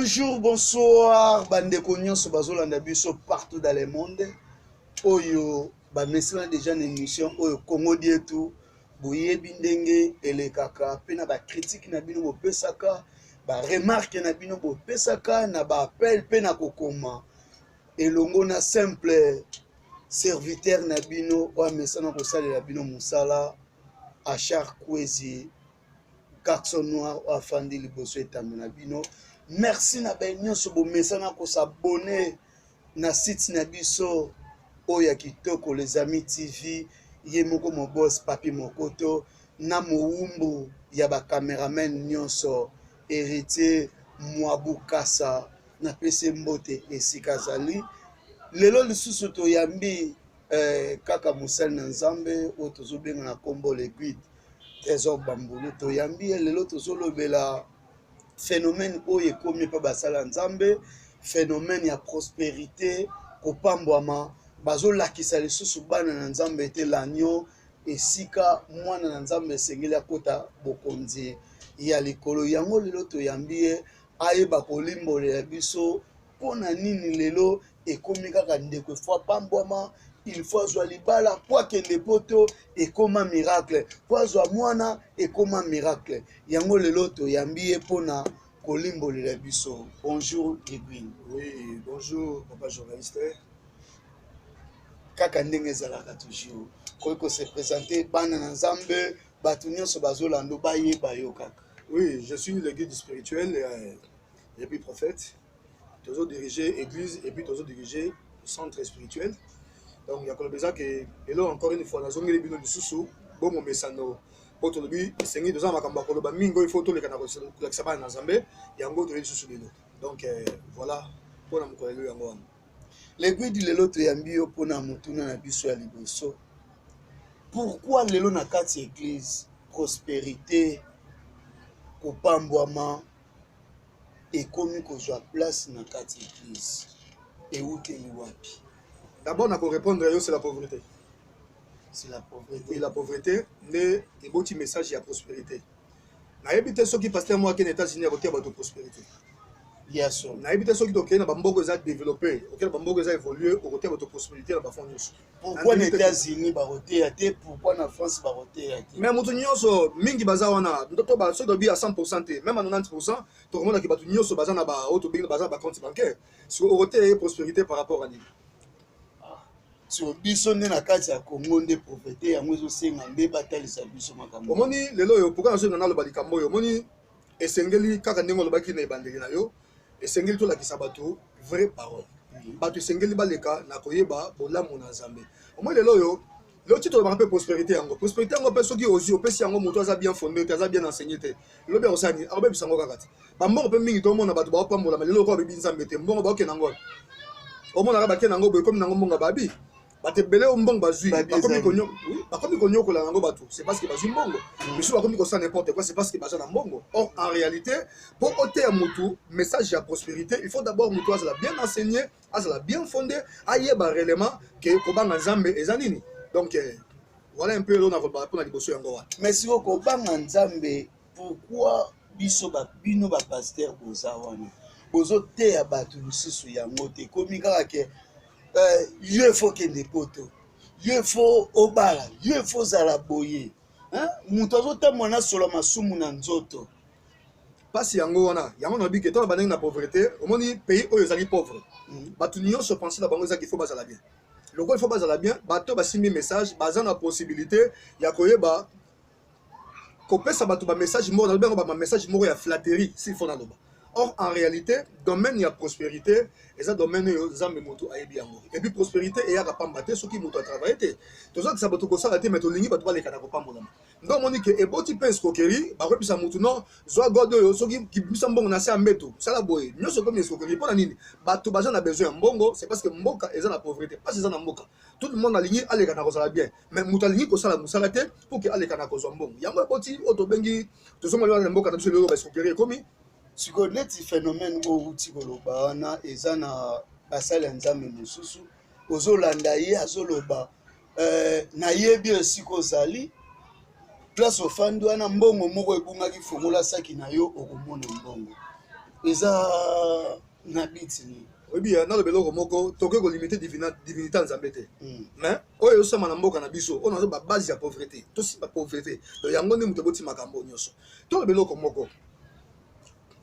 Bonjour, bonsoir, bandeko nyonso bazolanda biso partout dans le monde. Oyo bamesana déjà na émission oyo Congo Dietu, boyebi ndenge elekaka mpe na bacritique na bino bopesaka, baremarque na bino bopesaka na baappel mpe na kokoma elongo na simple serviteur na bino oyo amesana kosalela bino mosala, Achard Kwezi, garçon noir oyo afandi liboso etando na bino. Merci na baye nyonso bomesana kosabone na site na biso oyo ya kitoko, Les Amis TV. Ye moko mobos Papi Mokoto na mowumbu ya bacameraman nyonso, Héritier Mwabukasa, napesi mbote esika azali. Lelo lisusu toyambi kaka mosali na Nzambe oyo tozobenga na nkombo Le Guide Trésor Bambulu. Toyambi ye lelo, tozolobela phénomène oyo ekomi mpe basala Nzambe, phénomène ya prospérité, kopambwama. Bazolakisa lisusu bana na Nzambe ete lanio esika mwana na Nzambe esengeli akota bokonzi ya likolo. Yango lelo toyambi ye ayeba kolimbolela biso mpo na nini lelo ekomi kaka ndeko efo apambwama, il faut azwa libala po akende poto ekoma miracle, po azwa mwana ekoma miracle. Yango lelo toyambi ye mpona kolimbolela biso. Bonjour, Edwin. Oui, bonjour, papa journaliste. Kaka ndenge ezalaka toujours, koki kose présenter bana na Nzambe, bato nyonso bazolanda bayeba yo kaka. Oui, je suis le guide spirituel et puis prophète. Toujours diriger église et puis toujours diriger centre spirituel. Donc, il y a besoin que, et là encore une fois, nazongeli bino lisusu, bon mesano, po tolobi esengi toza makambo ya koloba mingi oyo il faut toleka na kolakisa bana na Nzambe yango toyebi lisusu lelo. Donc voilà, mpona mokolo lelo yango wana. Le Guide, lelo toyambi yo mpona motuna na biso ya liboso: pourquoi lelo na kati ya église prospérité, kopambwama ekomi kozwa place na kati ya église? Euteli wapi? D'abord na korépondre yo, c'est la pauvreté. C'est la pauvreté? Oui, la pauvreté nde eboti message ya prospérité. Nayebi te soki pasteur moko akende États-Unis akotia bato prospérité. Ya so. Nayebi te soki tokei na bamboka eza développé, okei na bamboka eza évolué, okotia bato prospérité na bafond nyonso. Pourquoi na États-Unis bakoteya te? Pourquoi na France bakoteya te? Mais moto nyonso mingi baza wana, soki tobi à 100 te, même à 90, tokomonaki bato nyonso baza na oyo tobengi baza na bacompte bancaire. Soki okoteya ye prospérité par rapport à nini? So biso nde na kati ya Congo nde pauvreté yango ezosenga nde batalisa biso makambo. Omoni lelo oyo, pourquoi nazolinga naloba likambo oyo? Omoni, esengeli kaka ndenge olobaki na ebandeli na yo, esengeli tolakisa bato vraie parole. Bato esengeli baleka na koyeba bolamu na Nzambe. Omoni lelo oyo, lelo ti tolobaka mpe prospérité yango, prospérité yango mpe soki ozwi, opesi yango moto aza bien fondé te, aza bien enseigné te, lobi akosala nini? Akobebisa yango kaka te. Bambongo mpe mingi tomona bato baopambolama lelo okoa bebi Nzambe te, mbongo baokende yango, omonaka bakende yango boye, ekomi nango mbongo babi. Bato ebele oyo mbongo bazwi, bakomi konyokola yango bato, c'est parce que bazwi mbongo. Misusu bakomi kosala n'importe quoi, c'est parce que baza na mbongo. Or en réalité, mpo oteya motu message ya prospérité, il faut d'abord motu azala bien enseigné, azala bien fondé, ayeba réellement ke kobanga Nzambe eza nini. Donc voilà un peu eloko na koloba mpona liboso yango wana. Mais sikoyo kobanga Nzambe, pourquoi biso bino bapasteur boza wana, bozoteya bato lisusu yango te? Ekomi kaka ke yo efo kende poto, yo efo obala, yo efo ozala boye. Moto azotambola na solo masumu na nzoto. Mpasi yango wana, yango nayebi ke ntango bandenge na pauvreté, omoni pays oyo ezali pauvre, bato nyonso pensée na bango ezaki il faut bazala bien. Lokola il faut bazala bien, bato basimbi message baza na possibilité ya koyeba kopesa bato bamessage moko, nalobi yango bamessage moko ya flatterie s'il faut naloba. Or en réalité, domaine ya prospérité eza domaine oyo Nzambe moto ayebi yango. Et puis prospérité eyaka pamba te soki moto atravaille te. Tozokisa bato kosala te, mais tolingi bato baleka na kopambolama. Nde omoni ke eboti mpe escroquerie. Bakoyebisa motu: non, zwa god oyo, soki kibimisa mbongo na se ya mbeto, sala boye. Nyonso ekomi escroquerie. Mpo na nini? Bato baza na besoin ya mbongo, c'est parce que mboka eza na pauvreté, mpasi eza na mboka. Tout le monde alingi aleka na kozala bien, mais moto alingi kosala mosala te pour ke aleka na kozwa mbongo. Yango eboti oyo tobengi, tozomona wana na mboka na biso lelo, baescroquerie ekomi. Sikoyo neti phénomène oyo outi koloba wana, eza na basali ya Nzambe mosusu, ozolanda ye azoloba nayebi esika ozali, place ofandi wana, mbongo moko ebungaki, fongola saki na yo, okomona mbongo. Eza na biti nini? Oyebi, naloba eloko moko, tokoki kolimiter divinité ya Nzambe te. Mais oyo ezosama na mboka na biso, oyo nazo babase ya pauvreté, tosimba pauvreté. Donc yango nde moto eboti makambo nyonso. Toloba eloko moko,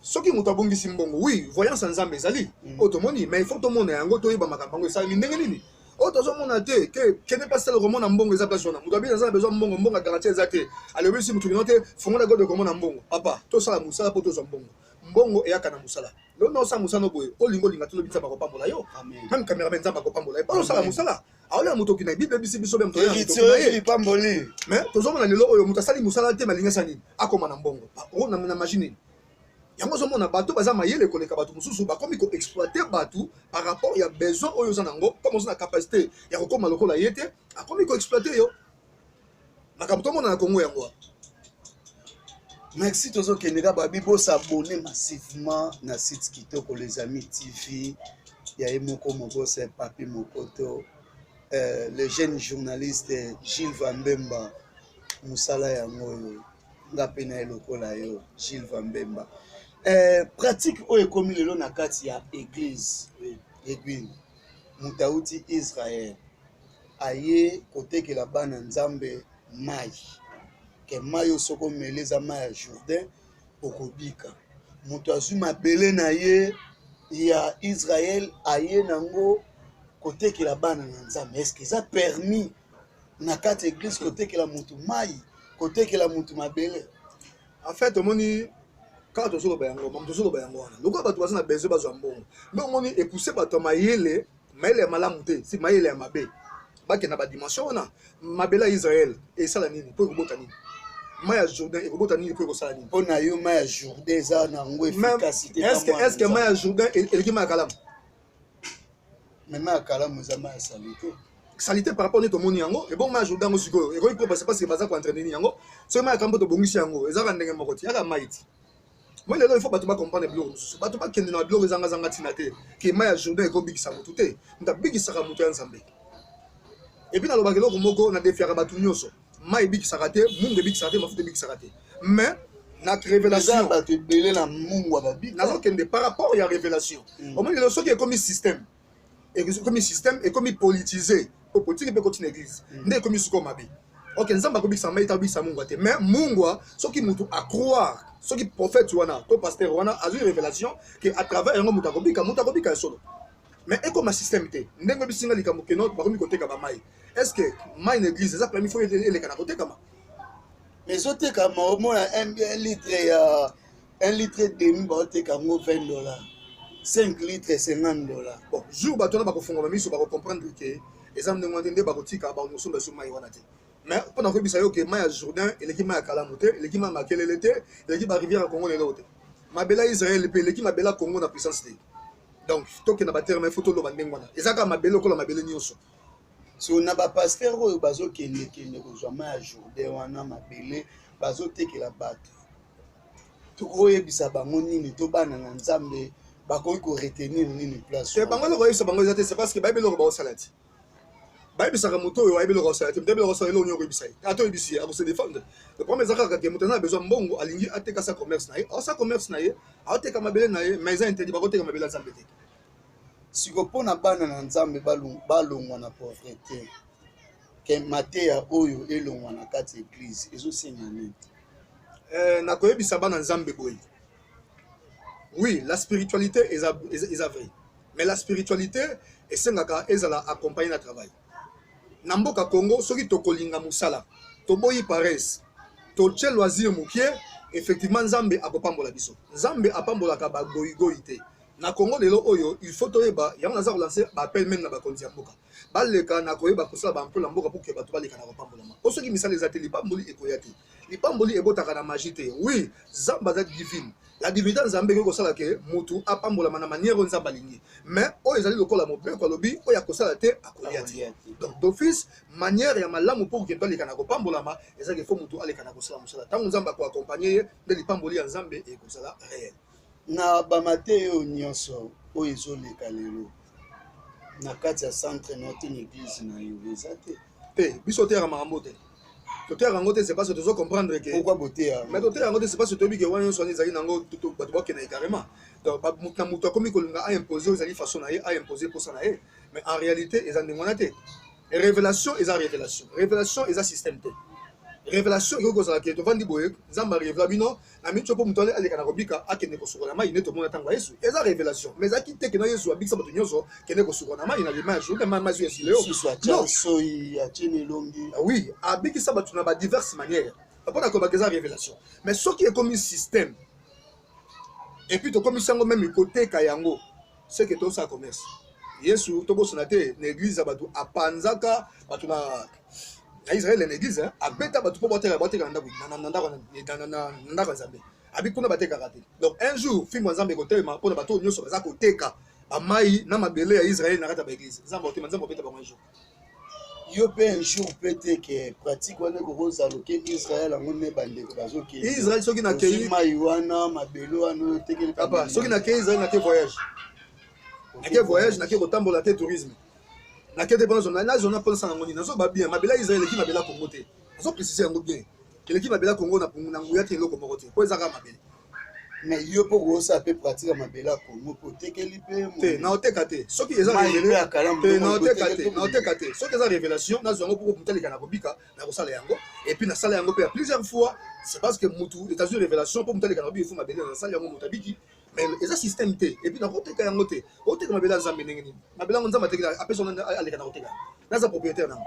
soki moto abongisi mbongo, oui, voyance ya Nzambe ezali oyo tomoni, mais il faut tomona yango, toyeba makambo yango esalemi ndenge nini. Oyo tozomona te ke kende mpasi tala komona mbongo eza place wana. Moto abi aza na besoin mbongo, mbongo ya garantie eza te. Alobisi motu kino te, fongola gode komona mbongo. Papa, tosala mosala mpo tozwa mbongo. Mbongo eyaka na mosala. Lelo na osala mosala no boye, olinga olinga te, olobi Nzambe akopambola yo. Même cameraman, Nzambe akopambola ye mpo osala mosala. Aolela moto okina Bible ebisi biso be moto lipamboli. Mais tozomona lelo oyo moto asali mosala te, malingi asala nini? Akoma na mbongo na magie nini? Yango ozomona bato baza mayele koleka bato mosusu, bakomi koexploiter bato par rapport ya besoin oyo oza nango. Comme oza na capacité ya kokóma lokola ye te, akomi koexploiter yo. Makambo tomona na Kongo yango. Merci. Tozokende kaka, babi bos'abonner massivement na site Kitoko Les Amis TV ya ye moko Mobose Papi Mokoto, le jeune journaliste Gilles Vambemba. Mosala yango oyo nga mpe na ye lokola yo, Gilles Vambemba. Pratique oyo ekomi lelo na kati ya église, Edwin, moto auti Israel aye kotekela bana Nzambe mai, ke mai oyo soki omeli, eza mai ya Jourdain, okobika. Moto azwi mabele na ye ya Israel, aye nango kotekela bana na Nzambe. Est-ce eza permis na kati ya église kotekela motu mai, kotekela motu mabele? En fait, omoni kaka tozoloba yango, mamu tozoloba yango wana, lokola bato baza na besoin bazwa mbongo, nde omoni epousse bato ya mayele, mayele ya malamu te, si mayele ya mabe, bakende na badimension wana. Mabele ya Israel esala nini mpo ekobota nini? Mai ya Jourdain ekobota nini mpo ekosala nini? Mpo na yo, mai ya Jourdain eza nango efficacité? Est-ce mai ya Jourdain eleki mai ya Kalamu? Mais mai ya Kalamu eza mai ya saleté. Salité par rapport nde tomoni yango. Ebongo mai ya Jourdain yango sikoyo ekoki propre? C'est parce que baza koentraîner yango. Soki mai ya Kalamu mpo tobongisi yango, ezaka ndenge moko ti yaka mai ti moi. Lelo il faut bato bacomprendre biloko mosusu, bato bakende na biloko ezangazanga ntina te, ke mai ya Jourdain ekobikisa motu te. Moto abikisaka moto ya Nzambe. Et puis nalobaka eloko moko, na défiaka bato nyonso: mai ebikisaka te, mungu ebikisaka te, mafuta ebikisaka te, mais na révélation. Bato ebele na mungwa babika. Nazokende par rapport ya révélation. Omoni lelo soki ekomi système, ekomi système, ekomi politisé, po politique mpe ekoti na église, nde ekomi sikoyo mabe. Ok, Nzambe akobikisa mai te, akobikisa mungwa te, mais mungwa, soki motu acroire, soki prophète wana to pasteur wana azwi révélation ke à travers yango moto akobika, moto akobika ya solo. Mais ekoma système te. Ndenge obisinga likambo keno bakomi koteka bamai, est ce que mai na église eza permis? Faut eleka na kotekama. Mais ezotekama. Omona 1 litre ya 1 litre et demi, baoteka yango 20 dollars, 5 litre 50 dollars. Bon, jour bato wana bakofungama miso, bakocomprendre ke eza ndenge wana te, nde bakotika, bakosomba so mai wana te. Mais mpona koyebisa yo ke mai ya Jourdain eleki mai ya Kalamu te, eleki mai ya Makelele te, eleki barivière ya Congo lelo te. Mabele ya Israel mpe eleki mabele ya Congo na puissance te. Donc tokenda baterme, faut toloba ndenge wana, eza kaka mabele lokola mabele nyonso. So na bapasteur oyo bazokendekende kozwa mai ya Jourdain wana, mabele bazotekela bato, tokoyebisa bango nini? To bana na Nzambe bakoki koretenir nini place? Te, bango eloko oyebisa bango eza te. C'est parce que bayebi eloko baosala te. Bayebisaka moto oyo ayebi eloko asala te. Moto ayebi eloko asala, eloko nyoko oyebisa ye, ata oyebisi ye, akose défendre. Le problème eza kaka ke moto aza na besoin mbongo, alingi ateka sa commerce na ye, aosala commerce na ye, aoteka mabele na ye, mais eza interdit. Bakoteka mabele ya Nzambe te. Siko mpo na bana na Nzambe balongwa na pauvreté, ke mateya oyo elongwa na kati ya église, ezosenga nini? Nakoyebisa bana Nzambe boye: oui, la spiritualité eza vrai, mais la spiritualité esengaka ezala accompagné na travail. Na mboka Congo, soki tokolinga mosala, toboyi paresse, totie loisir mokie, effectivement Nzambe akopambola biso. Nzambe apambolaka bagoyigoyi te. Na Congo lelo oyo, il faut toyeba yango. Naza kolancer baappel même na bakonzi ya mboka, baleka na koyeba kosala baemploi na mboka pour ke bato baleka na kopambolama. Po soki misala eza te, lipamboli ekoya te. Lipamboli ebotaka na magie te. Oui, Nzambe aza divine. La divinité ya Nzambe ekoki kosala ke motu apambolama na manière oyo Nzambe alingi, mais oyo ezali lokola mobeko alobi, oyo akosala te akolia te. Donc d'office, manière ya malamu mpo ke aleka na kopambolama ezaki, faut motu aleka na kosala mosala. Ntango Nzambe akoaccompagner ye, nde lipamboli ya Nzambe ekozala réel. Na bamateya oyo nyonso oyo ezoleka lelo na kati ya centre na te, na église na yo, eza te? Te, biso toteyaka makambo te, toteyaka yango te. C'est parce que tozo comprendre ke Pourquoi boteya? Mais toteya yango te, c'est parce que toyebi ke wana nyonso wana ezali nango, bato bakende carrément. Donc moto na moto akomi kolinga aimpose oyo ezali façon na ye, aimpose mposa na ye, mais en réalité eza ndenge wana te. Révélation eza révélation, révélation eza système te. Révélation ekoki kozala ke tovandi boye, Nzambe arévéler bino na miniti mpo moto aleka na kobika, akende kosukola mai, nde tomona ntango ya Yesu. Eza révélation, mais ezalaki te keno Yesu abikisa bato nyonso, kende kosukola na mai na lima ya Jourdain, mai ya Siloé. Susu atya soi, atie na elongi. Oui, abikisa bato na badiverses manières mpona kolobaka eza révélation. Mais soki ekomi système et puis tokomisi yango même koteka yango, c'est que tosala commerce. Yesu, tobosana te, na église ya bato apanzaka bato na Israele, na église abeta bato mpo bateka, bateka na ndako ya Nzambe. Abi kuna batekaka te. Donc un jour fimbo ya Nzambe ekotelema mpona bato oyo nyonso baza koteka bamai na mabele ya Israele na kati ya baéglise. Nzambe otema, Nzambe obeta bango un jour. Yo mpe un jour mpe te ke pratique wana ekokozala oke Israel yango nde bandeko bazokende. Israel, soki nakei mai wana, mabele wana oyo otekeli. Papa, soki nakei Israel, nake voyage, nake voyage, nake kotambola te, tourisme nake te. Mpona nazona mpona sala yango nini? Nazoba bien, mabele ya Israel eleki mabele ya Congo te. Nazoprécise yango bien, eleki mabele ya Congo na nguya te, eloko moko te, mpo eza kaka mabele. Mais yo mpo kosala mpe pratique ya mabele ya Congo mpo otekeli mpe? Te, naoteka te. Soki eza te, naoteka te, naoteka te. Soki eza révélation, nazwa yango mpo motu aleka na kobika, na kosala yango. Et puis nasala yango mpe ya plusieurs fois. C'est parce que mutu ezazwi révélation mpo motu aleka na kobika, ifo mabele, nasala yango, moto abiki. Mais eza système te. Et puis nakoteka yango te. Oteka mabele ya Nzambe ndenge nini? Mabele yango Nzambe ateki, apesi aleka na koteka, naza propriétaire nango?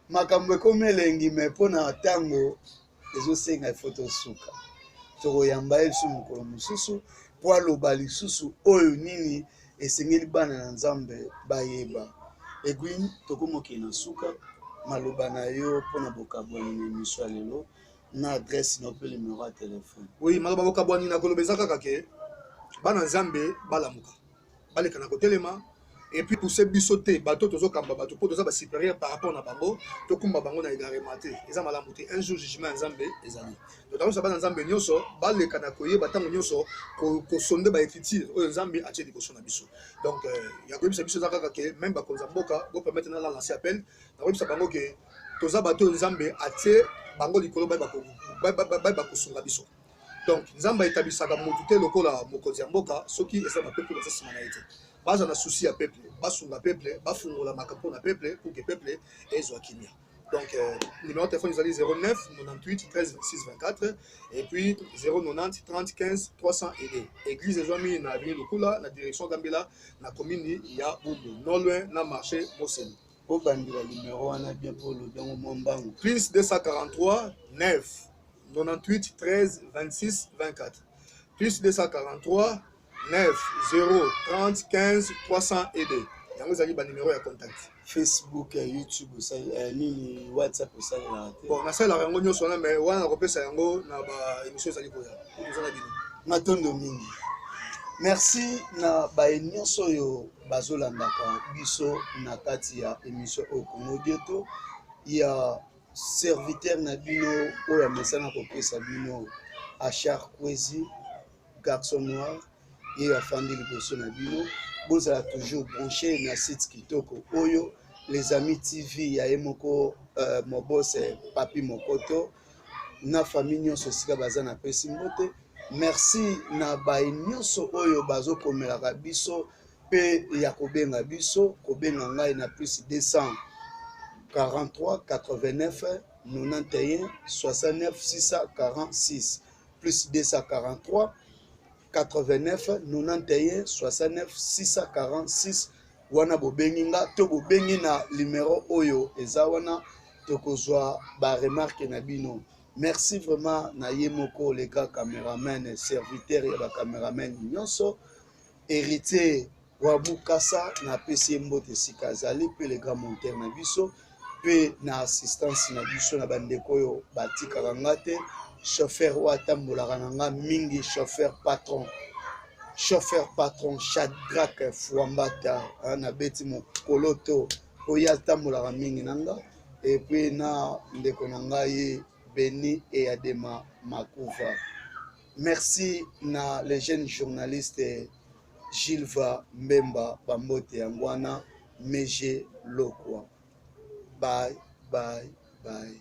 Makambo ekomi elengi, mais mpona ntango ezosenga, ifo tosuka. Tokoyamba ye lisusu mokolo mosusu mpo aloba lisusu oyo nini esengeli bana na Nzambe bayeba. Egwin, tokomokende na suka. Maloba na yo mpona bokabwani na émission ya lelo, na adresse na mpe numéro ya telefone. Oui, maloba bokabwani na koloba eza kaka ke bana Nzambe balamuka, baleka na kotelema. Et puis pousse biso te, bato tozokamba bato mpo toza basupérieur par rapport na bango, tokumba bango na égarement te, eza malamu te. Un jour jugement ya Nzambe ezali. Donc takosa bana Nzambe nyonso baleka na koyeba ntango nyonso kosonde baécriture oyo Nzambe atie liboso na biso. Donc ya koyebisa biso eza kaka ke même bakonzi ya mboka, bopermettre na lancer appel na koyebisa bango ke toza bato oyo Nzambe atie bango likolo, bayeba kosunga biso. Donc Nzambe aetablisaka motu te lokola mokonzi ya mboka soki eza bapeuple baza nsima na ye te. Baza na souci ya peuple, basunga peuple, bafungola makambo na peuple pour que peuple ezwa kimia. Donc numéro de téléphone ezali 09 98 13 26 24 et puis 090 30 15 302. Église ezwami na avenue Lukula, na direction Gambela, na commune ya Bumbu, non loin na marché Moseni. Obandela numéro wana bien mpo olobi yango mwa mbangu. Plus 243 9 98 13 26 24, plus 243 9 0 30 15 302. Yango ezali banimero ya contact. Facebook, YouTube, nini, WhatsApp osalelaka te? Bon, nasalelaka yango nyonso wana, mais wana nakopesa yango na baémission ezali koya. Toza na bino. Matondo mingi, merci na baye nyonso oyo bazolandaka biso na kati ya émission oyo Congo Dieto, ya serviteur na bino oyo amesana kopesa bino, Achar Kwezi, garçon noir, ye afandi liboso na bino. Bozala toujours branché na site kitoko oyo, Les Amis TV, ya ye moko Mobose Papi Mokoto na famille nyonso esika baza, napesi mbote. Merci na baye nyonso oyo bazokomelaka biso mpe ya kobenga biso, kobenga ngai na plus 243 89 91 69 646, plus 243 89 91 69 646. Wana bobengi nga to bobengi na numero oyo eza wana, tokozwa baremarque na bino. Merci vraiment na ye moko le grand caméraman, serviteur ya bacameraman nyonso, Héritier wa Bukasa, napesi ye mbote esika azali, mpe le grand monteur na biso, mpe na assistance na biso, na bandeko oyo batikaka nga te, chauffeur oyo atambolaka na nga mingi, chauffeur patron, chauffeur patron Shadrak Fuambata, nabeti mokolo to oyo atambolaka mingi na nga, et puis na ndeko na ngai Beni Eyadema Makuva. Merci na le jeune journaliste Gilva Mbemba, bambote yango wana. Meje Lokwa, bye bye bye.